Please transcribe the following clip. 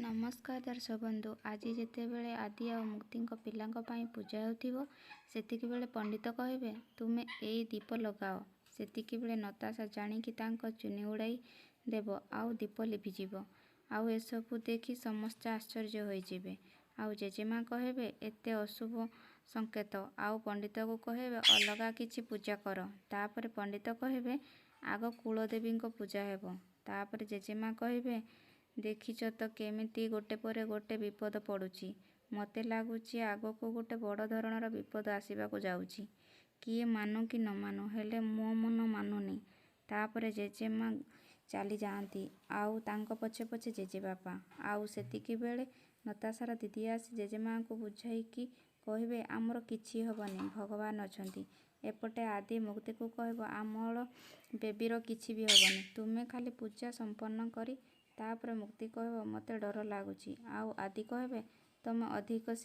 ନମସ୍କାର ଦର୍ଶକ ବନ୍ଧୁ, ଆଜି ଯେତେବେଳେ ଆଦି ଆଉ ମୁକ୍ତିଙ୍କ ପିଲାଙ୍କ ପାଇଁ ପୂଜା ହେଉଥିବ, ସେତିକିବେଳେ ପଣ୍ଡିତ କହିବେ, ତୁମେ ଏଇ ଦୀପ ଲଗାଅ। ସେତିକିବେଳେ ନତାଶା ଜାଣିକି ତାଙ୍କ ଚୁନି ଉଡ଼ାଇ ଦେବ ଆଉ ଦୀପ ଲିଭିଯିବ। ଆଉ ଏସବୁ ଦେଖି ସମସ୍ତେ ଆଶ୍ଚର୍ଯ୍ୟ ହୋଇଯିବେ। ଆଉ ଜେଜେମା କହିବେ ଏତେ ଅଶୁଭ ସଂକେତ, ଆଉ ପଣ୍ଡିତକୁ କହିବେ ଅଲଗା କିଛି ପୂଜା କର। ତାପରେ ପଣ୍ଡିତ କହିବେ ଆଗ କୁଳଦେବୀଙ୍କ ପୂଜା ହେବ। ତାପରେ ଜେଜେମା କହିବେ, ଦେଖିଛ ତ କେମିତି ଗୋଟେ ପରେ ଗୋଟେ ବିପଦ ପଡ଼ୁଛି। ମୋତେ ଲାଗୁଛି ଆଗକୁ ଗୋଟେ ବଡ଼ ଧରଣର ବିପଦ ଆସିବାକୁ ଯାଉଛି। କିଏ ମାନୁ କି ନ ମାନୁ, ହେଲେ ମୋ ମନ ମାନୁନି। ତାପରେ ଜେଜେମା ଚାଲିଯାଆନ୍ତି ଆଉ ତାଙ୍କ ପଛେ ପଛେ ଜେଜେବାପା। ଆଉ ସେତିକିବେଳେ ନତାଶାର ଦିଦି ଆସି ଜେଜେମାଙ୍କୁ ବୁଝାଇକି କହିବେ ଆମର କିଛି ହେବନି, ଭଗବାନ ଅଛନ୍ତି। ଏପଟେ ଆଦି ମୁକ୍ତିକୁ କହିବ ଆମର ବେବିର କିଛି ବି ହେବନି, ତୁମେ ଖାଲି ପୂଜା ସମ୍ପନ୍ନ କରି। ତାପରେ ମୁକ୍ତି କହିବ ମୋତେ ଡର ଲାଗୁଛି, ଆଉ ଆଦି କହିବେ ତୁମେ ଅଧିକ